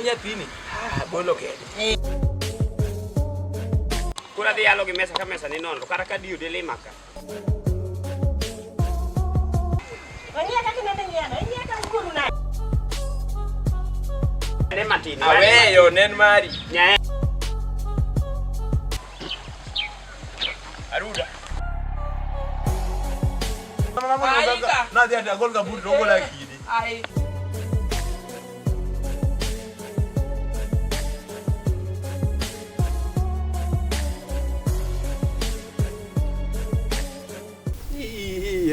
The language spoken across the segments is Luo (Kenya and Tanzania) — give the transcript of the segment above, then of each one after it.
nyathini abolo kede. Koro adhi yalo gi mesa ka mesa ni nono kata ka diyo delima ka. Ong'iya kaka inende ng'iyano, ing'iya ka ukuru nade? Ne matin. Aweyo nen mari. Nyae. Aruda. Nadhi ati agol kaburi to ogola kidi. Ai.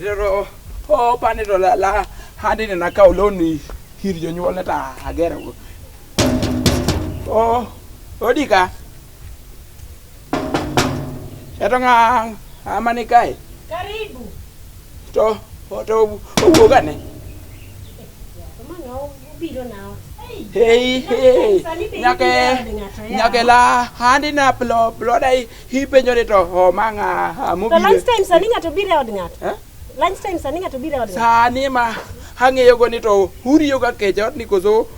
Rero o pane to la la handi ne nakawo loan ir jonyuolne to agero go. O odika. Eto ng'a ng'a ni kae? Karibu. To to owuog ane. Mano obiro na ot. Hey, hey. Sani be Nyaka ibiro ode ng'ato, yawa. nyaka la handi na plo ploda ipenjo ni to o ma ng'a To mobiro. lunch time sani ng'ato biro e od ng'ato. Eh? Lunch time sani ng'ato biro e od ng'ato. Sani ma ang'eyo go ni to uriyo ga kech e odni koso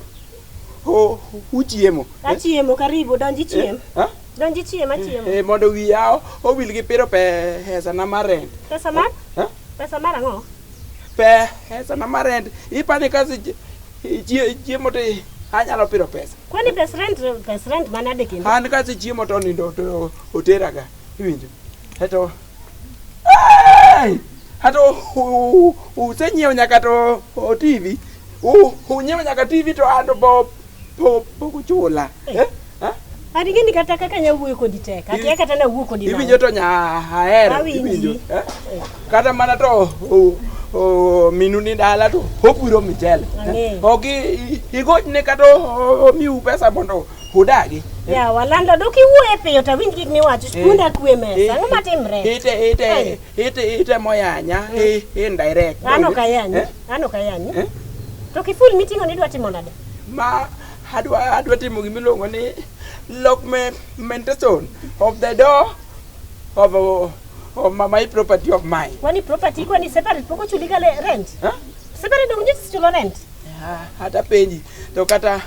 uchiemo. Achiemo, karibu, donj ichiem. Eh? Donj ichiem, achiemo. Eh, mondo wiya owil gi piro pesa na mar rent. Pesa mar? Eh? Pesa mar ang'o? Pesa na mar rent. Ipani kasi chiemo to anyalo piro pesa. Kwani pes rent, pes rent manade kendo? An kasi chiemo to nindo to oteraga. Iwinjo? Eto. Hey! Ato usenyiewo nyaka to TV. Unyiewo nyaka TV to an to pok uchula. Eh? Ha? An ing'e ni kata kaka anya wuoyo kodi tek. Akia kata nawuo kodi nang'o. Iwinjo to nya ahero. Awinji. Iwinjo? Eh? Kata mana to minu ni dala to opuro michele. Ang'eyo. Ok igochne kata omiu pesa mondo udagi. Yawa landlord ok iwuoye piyo to awinj gik miwacho. Skunda kwe mesa. Ang'o matimre? Ite ite ite ite moyanya indirect. An ok ayanyi. Eh? An ok ayanyi. Eh? To kiful miting'o ni idwa timo nade? Ma adwa timo gimiluongo ni lockmentation of the door of my property of mine. Kwani property kwani separate pok ochuli ga rent? Huh? Separate dong nyocha chulo rent? Hata penji to kata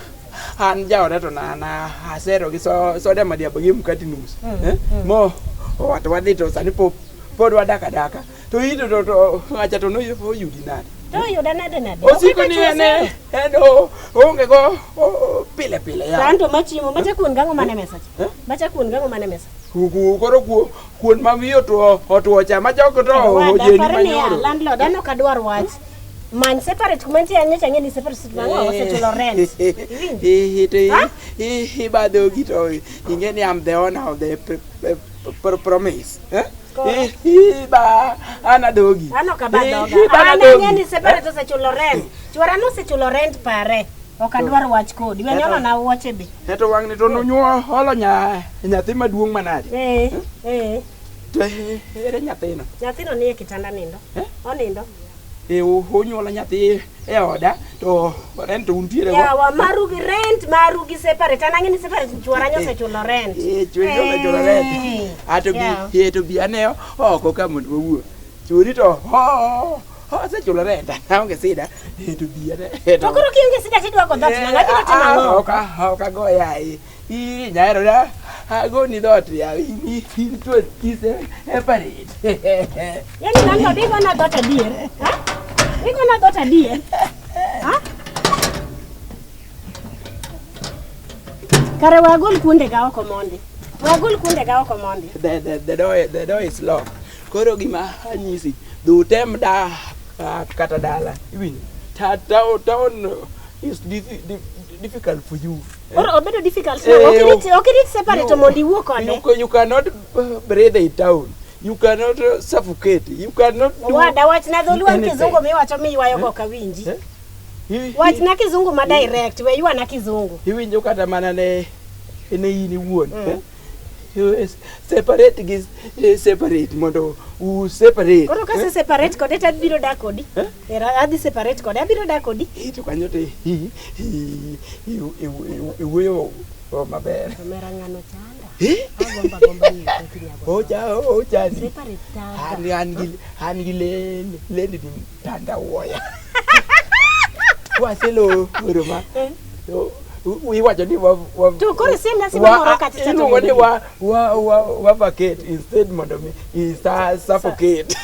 an jaoda to na asero gi soda madiaba gi mkati nus. Eh? Mo owato wadhi to sani pod wadak adaka. To ito to ng'acha to noyudi nade? To oyuda nade nade? Osiko ni en en oonge go pile pile To ya. an to machiemo macha kuon gang'o mane mesa cha? Eh? Macha kuon gang'o mane mesa? Koro kuon ma wiye otuo cha machoko to Owada, ojeni pare niya, manyoro. landlord an ok adwar wach. Many separate kuma nitie an nyocha ang'e ni separate mang'o osechulo rent. Iwinjo? Ha? Ibadhogi to ing'e ni I'm the owner of the promise. Eh? Koro? Iba an adhogi. An ok aba dhoga. Iba An adhogi. ang'e ni separate osechulo rent. Chuora nosechulo rent pare. Ok adwar wach kodi. We nyono na wuoche be. To wang'ni to nonyuolo nyathi maduong' manade. Eh, eh. To ere nyathino? Nyathino nie kitanda nindo. Eh? Onindo. E unyuolo nyathi e oda to rent to untiere go. Yawa maru gi rent, maru gi separate. An ang'e ni separate chuora nyosechulo rent. Eh, chuori osechulo rent. Eh. Ato bi Yawa. eh, to bi ane oko ka mondo wawuo. Chuori to osechulo rent. Aonge sida. Eh, to bi ane. To koro kionge sida tidwa go dhoot nang'o? Abiro timo ang'o? Ok ago yaye. Ii nyaero na agoni dhoot ya in to kise separate. Yaani landlord igona dhoot adier? Ha? Igona dhoot adier? Ha? Kare wagol kuonde ga oko mondi. Wagol kuonde ga oko mondi. The door is locked. Koro gima anyisi, dhi utem da kata dala. Iwinjo? Town is difficult for you. Koro obedo difficult Eh, na ok irit separate mondo iwuo kode. You cannot breathe in town. You cannot suffocate. You cannot do Owada wachna dholuo en anything. kizungu miwacho miywayo go ok awinji. Eh? Wachna kizungu ma direct, we ywana kizungu. Iwinjo kata mana ne in iwuon. Eh? Separate gi separate mondo u separate. Koro kase separate kode to abiro dak kodi. Eh? Era adhi separate kode, abiro dak kodi. To kanyo to iwuoyo maber. Omera ng'ano chanda. Eh? Agomba gomba ni kinyago. Ocha ochandi. Separate tanda. An gi lendni tanda wuoya. Waseloro ma. Iwacho ni wa wa To koro siemna sima moro kacha cha to iluongo ni bende. wa vacate instead mondo mi i suffocate.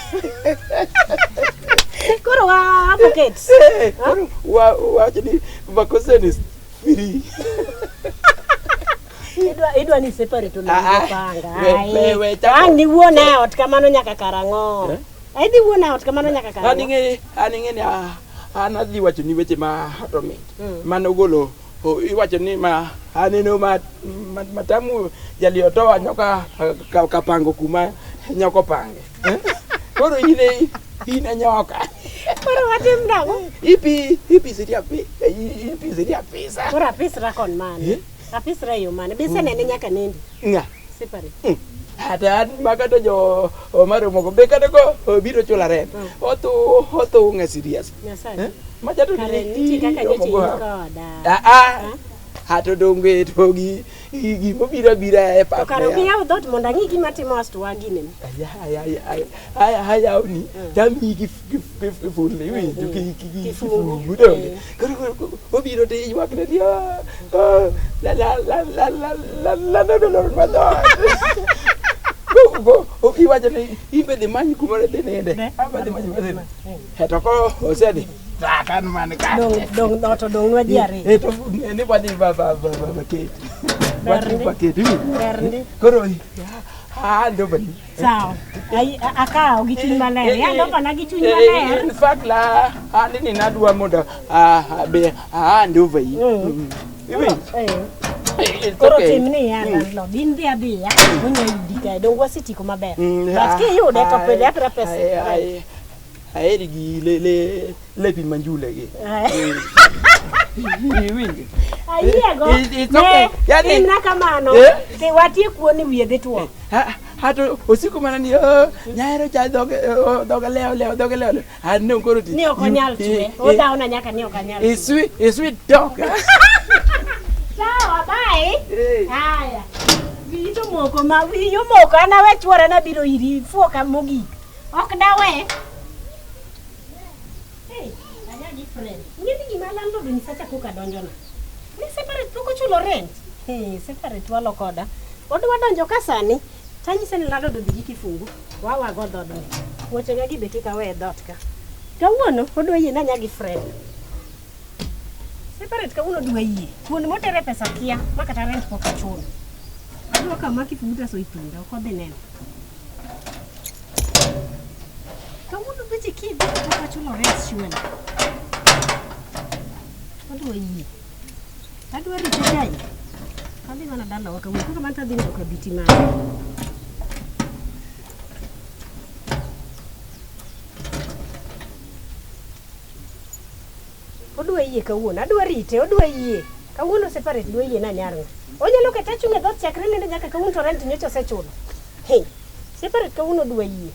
Koro wa advocate. Eh, koro wa wacho ni vacation is free. Idwa ni separate Ah, ah. onego panga. We chako. Ang' ni wuon e ot kamano nyaka karang'o? Eh? Ai dhi wuon e ot kamano nyaka An karang'o? ing'e an ing'e ni an adhi wacho ni weche ma atomit Mm. manogolo iwacho ni ma aneno ma matamu jaliotoa nyoka kapango kuma nyoko pange. Eh? Koro in e nyoka. Koro watim nang'o? Ipi ipi api ipi apisa. Koro apisra kon mane? Eh? Apisra e yo mane? Bisenene nyaka nendi. Ng'a? Separate. Hata an makata jo maromogo be kata ko biro chula rent. Otho ng'a serious. Nyasaye. Eh? Macha to Kare nitie kaka nyocha in koda. Ah ah. Hato donge to gi gimobiro abira e To pap. kare ok iyaw dhoot mondo ang'i gima timo asto waginene. Ayawni tamiyi kifulni iwinjo Kifungu. kifungu donge. Koro obiro to iywakne ni lando olor madhoot. Iwacho ni in be dhi many kumoro idhi ninde. An be adhi manyo kumoro adhi ninde. To ko osedhi. Tak an man ka. Dong dhoot odong'nwa ji ariyo. Eh, to ni wadhi va va va va vacate. Wadhi Ber ndi. vacate. Iwinjo? Ber ndi. Koro hand over ni. Sawa. Akawo gi chuny maler. Hand over na gi chuny maler. In fact la an ni nadwa mondo be hand over yi. Iwinjo? Eh. It's Koro okay. tim ni ya landlord. In dhi adhiya. Onya yudi kae. Dong wasetieko maber. Mm, But kiyude to pile apira pesa. Aheri gi le le lepi manjule gi. Iwinjo? Ayiego. It's okay. Ne, Yani- timna kamano. Eh? Ti watiek kuon ni wiye dhi tuo. Hato osiko mana ni "Oh, nyaero cha dhoge oh, dhoge lewo lewo dhoge lewo lewo." An ne koro ti. Ni ok onyal chwe. Odhawna nyaka ni ok anyal chwe. It's sweet dog. Sawa, bye. Eh. Haya. Wiyi to moko ma wiyi omoko an awe chuora nabiro iri ifuoka mogik. Ok dawe. Hey, anya different. Ing'e ni gima landlord onyisa cha koka donjona. Ni separate pok ochulo rent. Hey, separate walo koda. Odwa donjo ka sani. Tanyise ni landlord odhi gi kifungu. Wawago dhodni. Wuochega gi be kik awe e dhoot ka. Kawuono odwa yie nanya gi friend. Separate kawuono odwa yie. Kuon motere pesa kia ma kata rent pok ochulo. Adwa kama kifungu taso ipinda ok odhi neno. Kawuono beche kidhi to pok achulo rent surely. Odwa yie. Adwa rite kae. Adhi mana dalawa kawuono. Kaka kamano to adhi nindo kabiti mare. Odwa yie kawuono, adwa rite, odwa yie. Kawuono separate dwa yie na nyarno. Onyalo keta achung' e dhoot chakre nene nyaka kawuono to rent nyocha osechulo. Hey, separate kawuono odwa yie.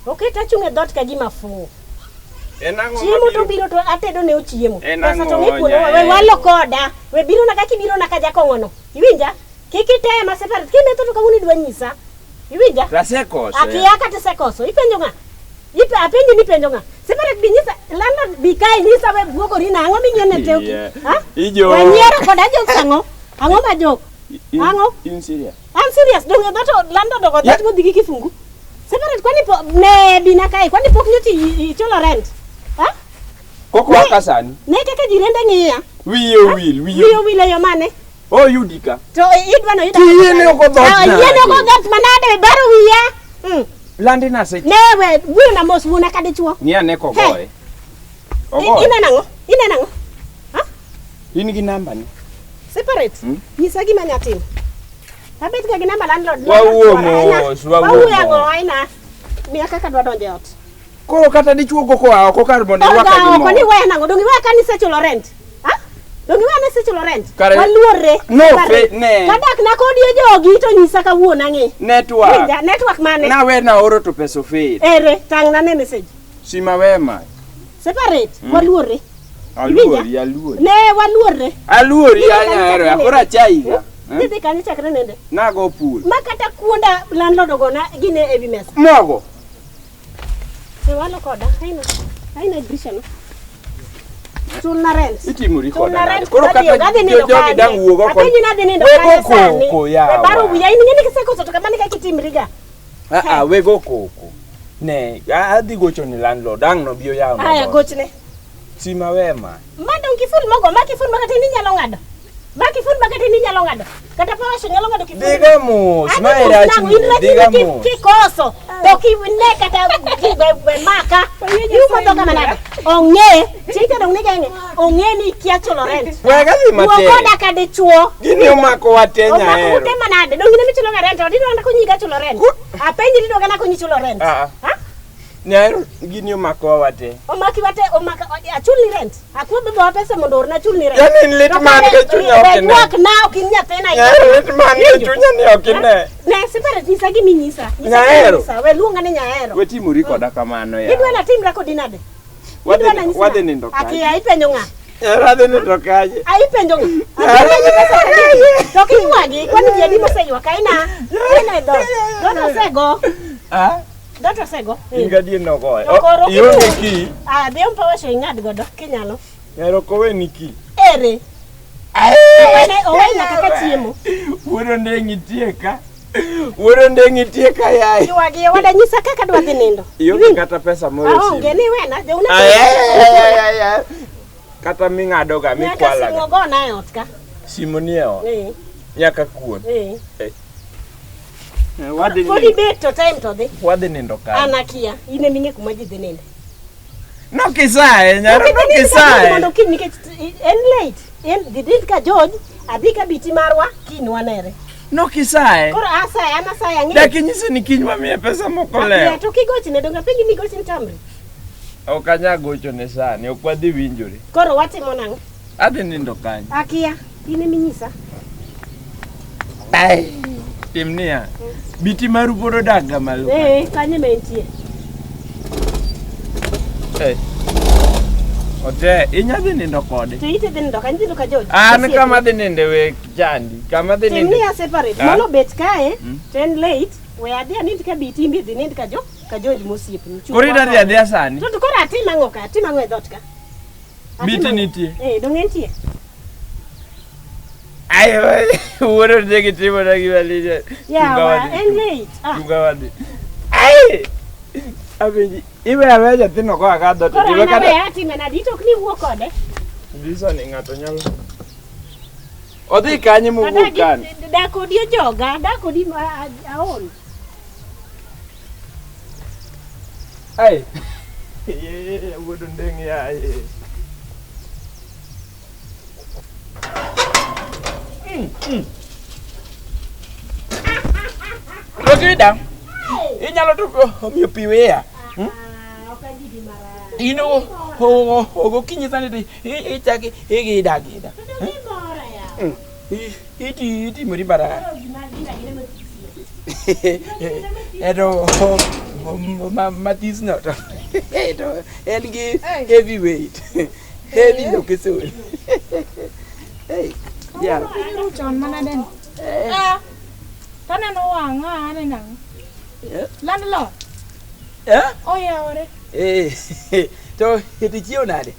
Oketa achung' e dhoot ka gima fuwo. En ang'o Chiemo to mabiro? biro to atedo ne ochiemo. En Pesa to ang'o, ng'e kuno, nyae? we walo koda. We biro na kaka ibiro na ka jakong'o no. Iwinja? Kik itema separate. Kimetho to kawuono idwa nyisa. Iwinja? Tasekoso. Akia kata isekoso. Ipenjo ng'a? Apenji ni ipenjo ng'a? Separate bi nyisa, landlord bi kae nyisa we buogori na ang'o ming'iyo ne teuki? Yeah. Ha? Ijo. Wanyiero koda jokes ang'o? Ang'o ma jok? Ang'o? In serious? I'm serious. Donge dhoot landlord ogo dhoot Yeah. modhi gi kifungu. Separate kwani po ne bina kae kwani pok nyocha ichulo rent? Ha? Koko waka sani. Ne kaka jirende ng'iya. Wiye owil, wiye. Wiye owil e yo mane? Oyudi ka. To idwa no yuda. Tiyiene ok odhot Ah, yiene ok nade? odhot manade we baro wiya. Landi nase. Ne we wuona mos wuona ka dichuo. Ng'i ane kogoye. Ogoye. Ineno ang'o? Ineno ang'o? Ha? In gi namba ni. Separate. Nyisa gima anya timo. Abet ga gi namba landlord. Wawuo mos, wawuo Wawuo mos. ang'o aina? Miya kaka dwa donjo e ot. Koro kata dichuo go koa oko kar mondo irwaka Oga gi oko ni mor. weya nang'o? Donge iweya ka nisechulo rent? Ha? Donge iweya nisechulo rent? Kare- Waluorre. No, Separate. ne. Kadak na kodi e jogi to nyisa kawuono ang'e. Network. Winja, network mane? Nawe naoro to pesa ofir. Ere, tang'na ne message. Sima we mach. Separate, waluorre. Aluori, aluori. Ne waluorre. Aluori Idhi kanyo anyahero, chakre akoro nende. achaiga. Idhi kanyo chakre nende. Nago pul. Ma kata kuonda landlord ogona gine e wi mesa. Mogo. E walo koda, aina. Aina dirisha no. Chulna rent. Itimori koda Chulna nade? rent. Koro Adhi- kata adhi nindo jogi kanye? dang' wuog oko. Apenji ni adhi nindo Wego kanye sani? koko, yawa. We paro wiya in ing'e ni kisekoso to kamano e kaka itimriga. Ah, ah, wego koko. Ne, adhi gocho ni landlord, ang' nobi oyaw. Aya gochne. Sima wema. Ma dong kiful mogo, ma kiful ma kata in inyalo ng'ado. Ma kiful ma kata in inyalo ng'ado. Kata power nyalo ng'ado kiful. Dhiga mos, Adhi ma e mos rach nang'o, in ni, rach dhiga ni mos. kikoso to kine kata we maka iumo dhoga manade ong'e chieng' cha dong' ni geng'e ong'e ni ikia chulo rent Weg adhi wuo matek. koda ka dichuo Gini omako wa te omako nyaero. ute manade dong' in ema ichulo ga rent odi dwanda konyi ga chulo rent apenji ni dwoga nakonyi chulo rent Ah, ah. Ha? Nyaero gini omako wa te. omaki wate omaka achulni rent akwa baba wa pesa mondo orna achulni rent Yani in lit To man kare- ka chunya ok we ine. ywak na ok in nyathina Nyaero lit man ka chunya ni ok ine. Ne separate nyisa gima inyisa. Nyisa gima Nyahero. inyisa. We luonga ni nyahero. Wetimori koda kamano ya. Idwa natimra kodi nade? Wadhi- Idwa nanyisi wadhi nade? nindo kanye? Akia ipenjo ng'a? Nyaero adhi nindo kanye? Ai ipenjo ng'a? Apenjo pesa kadi. To kiywagi, kwani ji adi moseywak? Aina. Aina e dhoot. Dhoot osego. Ah? Dhoot osego. In gadier nogoye. To koro Ionge kiduogo- ki. Ah, dhi om power ing'ad godo kinyalo. Nyaero ok oweni ki. Ere. Owene owe nyaka ka chiemo. Wuod ondeng' itie ka. Wuod ondeng' itie ka yaye. Ywagi owada nyisa kaka adwa dhi nindo. Ionge kata pesa moro e Aonge simu. ni wena. Jowna. Ay, ay, ay, ay, ay. Kata ming'adoga Nyaka mikwalaga. simu ogona e ot ka. Simu nie ot. Eh. Nyaka kuon. Eh. Wadhi Pod nindo- ibet to time to dhi. wadhi nindo kanye? An akia, in ema ing'e kuma ji dhi ninde. Nokisaye, nyaro Ok idhi nind ka George nokisaye. mondo kiny nikech en late. En dhi nind ka George, adhi ka biti marwa, kiny wanere. Nokisaye. Koro asaya, an asaya ang'e. Dak inyise ni kiny wamiye pesa moko Akia, lewo. to kigochne donge apenji ni igochne tamri. Ok anyal gochone sani, ok wadhi winjore. Koro watimo nang'o? Adhi nindo kanye? Akia, in ema inyisa. Ai. Tim niya. Biti maru pod odak ga malo. ka. Eh, kanyo ema entie. Eh. Ote, inya dhi nindo kode. To ite dhi nindo kanyo, idhi nindo ka George. An Osiepni. kama dhi ninde wek chandi. Kama dhi Tim ninde. niya separate. Ah. Mano bet kae, Mm. to en late, we adhi anind ka biti, in be idhi nind ka Jo, ka George mosiepni. Chuk Koro idwa dhi wako. adhiya sani. To koro atim ang'o ka? Atim ang'o e dhoot ka? Atim Biti ang'o? nitie. Eh, dong' entie. Ai, wuod ondegi timona gima lich. Yawa, en late. Ah, Chunga wadhi. Ai! Apenji, iwe aweya nyathino koa ka dhoot. koro Iwe an kata- aweya atime nade? Itok ni wuo kode. Lisa ni ng'ato nyalo. Odhi kanye mowuok Kata gi- kani? dak kodi ojoga, dak kodi aol. Ai. Ye, wuod ondeng' yaye. Rosida, inyalo to omiyo pi wiya. Ah, ok adhi marach. In ogokinyi sani to ichak igida agida. To donge imora ya? Iti itimori marach. Koro gima gina gine mathis. Eto mathis no to to en gi heavy weight. Heavy location. Hey, yeah. Iru chon manade ni? Ah, taneno wang'a aneno ang'o? Eh? Landlord, Eh? oyawore. Eh, to itichiew nade?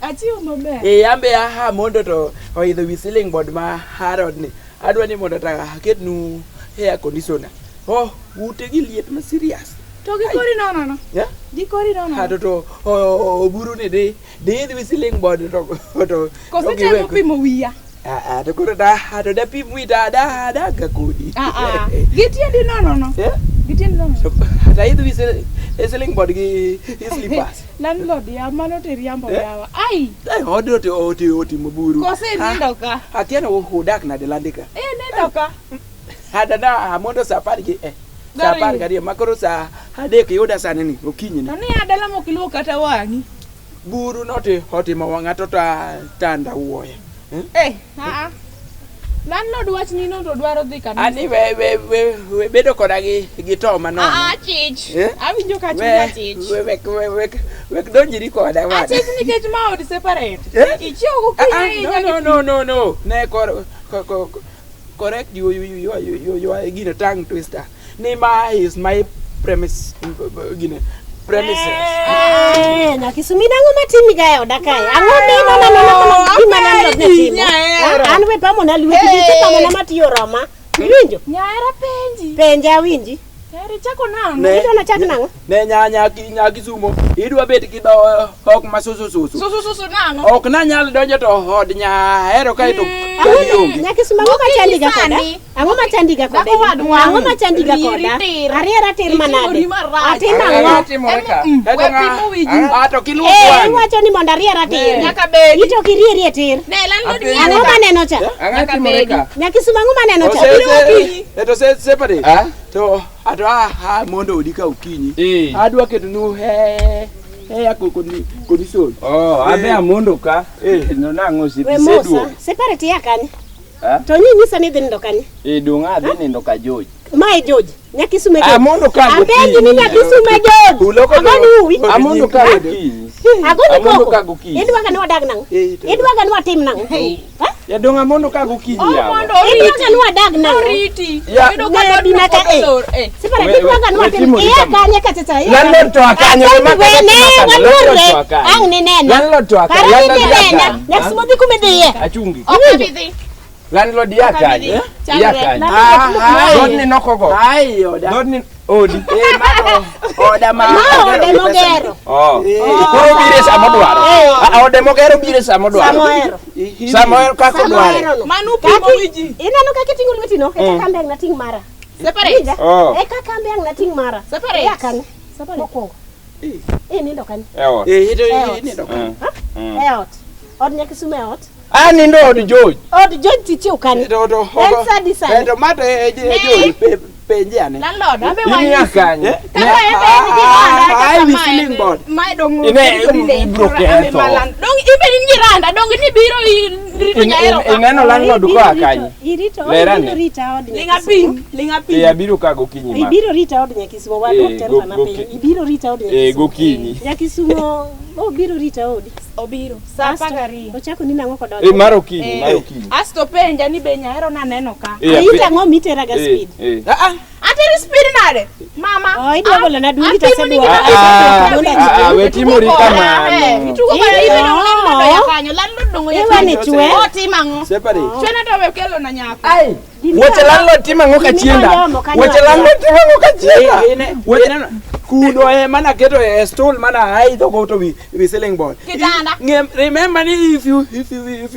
Achiewo maber. Eh, ambe aha mondo to oidho wi ceiling board ma Harold ni. Adwa ni mondo ta aketnu air conditioner. Oh, ute gi liet ma serious. To gi kori nono no. Yeah? Gi kori nono. Ha to to oburu ni di di idh wi ceiling board to to Koso to temo pimo wiya. Ah ah to koro da ha to da pim wi da da da ga kodi. Ah ah. Gi tiendi nono no. Eh? Gi tiendi nono. To ta idh wi ceiling board gi gi slippers. Landlord ya mano to iriambo Eh? yawa. Ai, Ai odo to oti otimo buru. koso inindo ka. Akia no udak nade landi ka. Eh, nindo ka. Hada na mondo sa apar gi eh. Sa apar Gariyo. gariyo ma koro sa adek yuda sani ni okinyi ni. To ni a dala mok iluok kata wang'i. Buru noti otimo wang'a to ta tanda wuoya. Eh, ah ah. Landlord wach ni no to dwaro dhi kanisa. Ani we we we, we bedo koda gi gi to manono. Ah, ah, chich. Eh? Awinjo ka We chunya chich. we we we we wek donjiri koda wada. Achich nikech ma od separate. Eh? Ichiewo Ah, gokinyi ah, ahinya no gi no no no no. Ne kor ko, ko, correct you you you you you, you are gine tongue twister. Ni ma is my premise gine premises. Eh, Nyakisumu in ang'o matimi ga e oda kae? Ang'o minona nona mana gima landlord ne timo? Nyaero. Ah, An we pamona lweti, nitie pamona matiyo roma. Iwinjo? Nyaera penji. Penja awinji. Nyaera ichako nang'o? Ne. Idwa nachak nang'o? Ne nya nya nya Kisumo, idwa bet gi dho ok ma susu susu. Susu susu nang'o? Ok nanyal donjo to od nyahero kae to Ang'o onge. Nyakisumu ang'o machandiga Okinyi koda? sani. Ang'o machandiga koda? Dhako wadwa. Ang'o machandiga Riri koda? tir. Ariera tir manade? Itimori marach. Atim ang'o? Timore ka. Kae to We ng'a- pimo wi ji. Ah, to kiluok Eh, wang'i. iwacho ni mondo ariera tir. Nyaka bedi. Ito ok irierie tir. Ne landlord Apenjo. Ang'o maneno cha? Ang'o Nyaka timore bedi. ka? Nyakisumu ang'o maneno cha? E to separate. Ah? To ato a mondo odi ka okinyi. Eh. Adwa keto nu he he ya koni koni sol. Oh, abe amondo ka. Eh. No nang'o si We mosa. seduogo. Separate ya kanye? Ah? To nyinyisa ni idhi nindo kanye? Eh, dong' adhi nindo ka George. Mae George. Nyakisumu e George. Amondo ka Apenji ni gokinyi. Nyakisumu e George. Uloko Agoni uwi. Amondo ka gokinyi. Agoni Amondo koko. ka gokinyi. Idwaga ni wadag nang'o? Eh, to- Idwaga ni watim nang'o? Ha? Ya dong' amondo ka gokinyi Oh, yawa. mondo Idwaga oriti. ni wadag nang'o? Oriti. Ya. Oyudo ka Ne, dhoodno bina ka, pok eh. olor. Eh. Separate We- we- idwaga ni we watim. timori Iya kama. kanye kachacha. Iya Landlord to akanyo, Apenji we ma we kata ne, timo kano, waluorre. landlord to akanyo. Ang' ni nena. Landlord to akanyo, Para ni landlord ya nena. kanyo. Nyakisumu dhi kuma idhiye. Achungi. Ok abi dhi. Landlord ya kanyo. Ya kanyo. Ah, Dhoodni nokogo. Ai oda. Dhoodni odi. Eh, mano oda ma. Ma ode mogero. Oh. Koro bire sama odwaro. Ah, ode mogero bire sama odwaro. Samohero. Sama ohero kaka odware. Samohero no. Mano pimo wi ji. Ineno kaka iting'o lweti no? E kaka ambe ang' nating' mara. Separate. Winja? Oh. E kaka ambe ang' nating' mara. Separate. Iya kanye? Mokwongo. Eh, nindo kanye? E ot. Eh, to Eh, ot. nindo. Mm. Mm. E ot. Od Nyakisumu e ot. Ah, nindo od George. Od George tichiew kanye? To to En sa di sani? Eh, to mato e jo penje ane. Landlord, abe In ya wanyisi. kanyo. Kaka en be en jiranda, Ah, kaka ah, ma ceiling en- board. Mae dong' Ine- ibro ketho. Dong' ibe in jiranda, dong' ni biro rito nyaero ka. Ineno landlord koa kanye? Irito, Ler ane. ibiro rita od Ling' Nyakisumu. apim, ling' apim. Eh, abiro ka gokinyi ma. Ibiro rita od Nyakisumu. Waduok Eh, telona piny. Ibiro rita od Eh, Nyakisumu. gokinyi. Nyakisumu obiro rita odi. Obiro saa Asto, apar gariyo. Ochako ni nang'o kodonjo? Eh, mar okinyi, mar okinyi. Asto penja ni be nyaero naneno ka. Eh, Aita ang'o mitera ga eh, speed? eh. Ah ah. Ateri speed nade? Mama. Oh, idwa golo na dundi to Apimo ni aseduoka. gima- Ah, Aseduoka. ah, ah, we timori Itugo koda, kamano. eh, Itugo koda Eh, ibe dong' landlord oya oh. kanyo, landlord dong' oya Iwe ni kanyo. chwe. Otim ang'o? Separate. Chwena to we kelo na nyako. Ai, weche landlord timo ang'o ka chienda? Gima kanyo Weche akia. landlord timo ang'o ka chienda? Weche kuno e mana keto e stool mana aidho go to wi ceiling board. Kitanda. Remember ni if you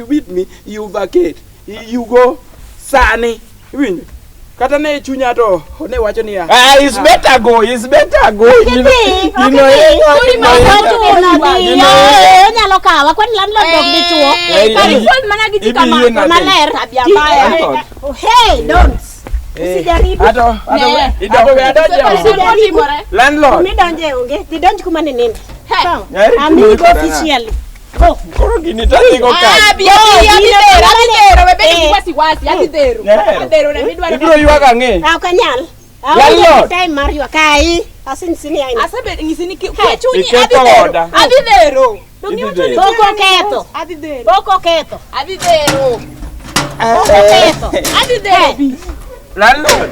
beat me you vacate. You go sani. Iwinjo? Kata ne chunya to ne wacho niya. Ah, it's better go, it's better go. You know, Okidhi, you know, okidhi. Kori ma Ochuno Ochuno. dhi. Eh, onyalo kawa. Kwani landlord ok dichuo? Eh, Kar ibi- ifuol mana gi ji ibi kama. yie nade? Maler. Tabia mbaya. Landlord. Hey, don't. Usijaribu. Ato ato Ne. ato we adonjo. Separate motimore. Landlord. Midonje onge. Dhi donj kuma ne ninde. He. Sawa. Nyari Amigo timori koda officially. Go. Koro gini tadhigo Ah, kanyo. bi abi abi dhero, abi dhero, we bedo gi Eh. wasiwasi, adhi dhero. Nyaero. Adhero ne midwaro. Ibiro ywak ang'e? Ah, ok anyal. Landlord. Aonge time mar ywak. Ai, asinyisi aina. Asebet ng'isi ni kwe chunyi Iketho adhi dhero. oda. Adhi dhero. Dong' Idhi iwacho ni dhero. Pok oketho. Adhi dhero. Pok oketho. Adhi dhero. Pok oketho. Adhi dhero bi. Landlord.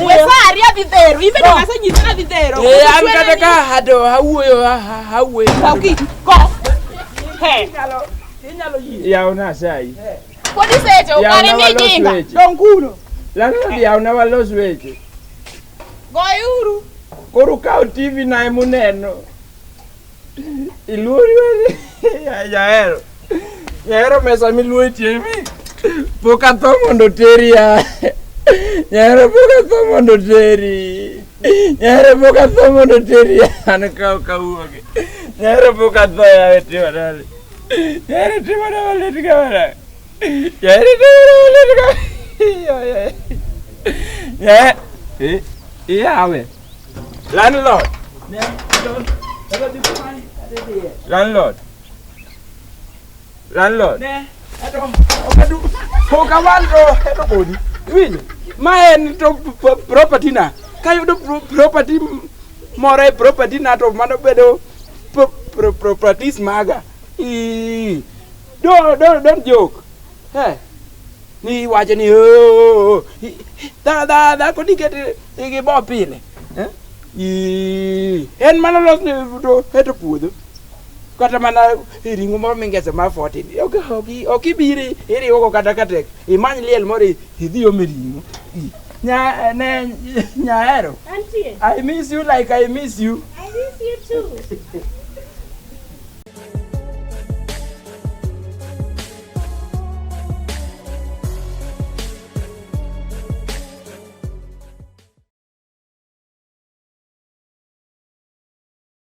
We sari adhi dhero. Ibe dong' asenyisi ni adhi dhero. Eh, an kata ka ato awuoyo awuoyo. Kaw kiti. Ko. He. Inyalo yie. Yawna asayi. Pod isecho, kare Yawna mi walos jinga. weche. Dong' kuno. Landlord yawna walos weche. Goyuru. Koro kaw TV na emuneno. Iluori wene. Jahero. Jahero mesa miluo e TV. Pok atho mondo teri ya. Jahero pok atho mondo teri. Jahero pok atho mondo teri ya. An ka ok awuogi. Jahero pok atho ya timo nade. Jahero timo na malit kamano. Jahero timo na malit kamano. Jahero. Eh, iyawe. Landlord. Landlord. Landlord. Ne, ato okadu pok awal to eto kodi. Iwinjo? Ma en to property na. Kayudo property moro e property na to mano bedo properties maga. Ii. Don't joke. Hey. Ni wacho ni oh, da da da kodi ket gi bo pile. Eh? Ii, en mana losne to eto puodho. Kata mana ring'o moro mingese mar 14. Ok ibiri iriwogo kata katek. Imany liel moro idhi ome ring'o. Ii. Nya ne nyahero. Antie. I miss you like I miss you. I miss you too.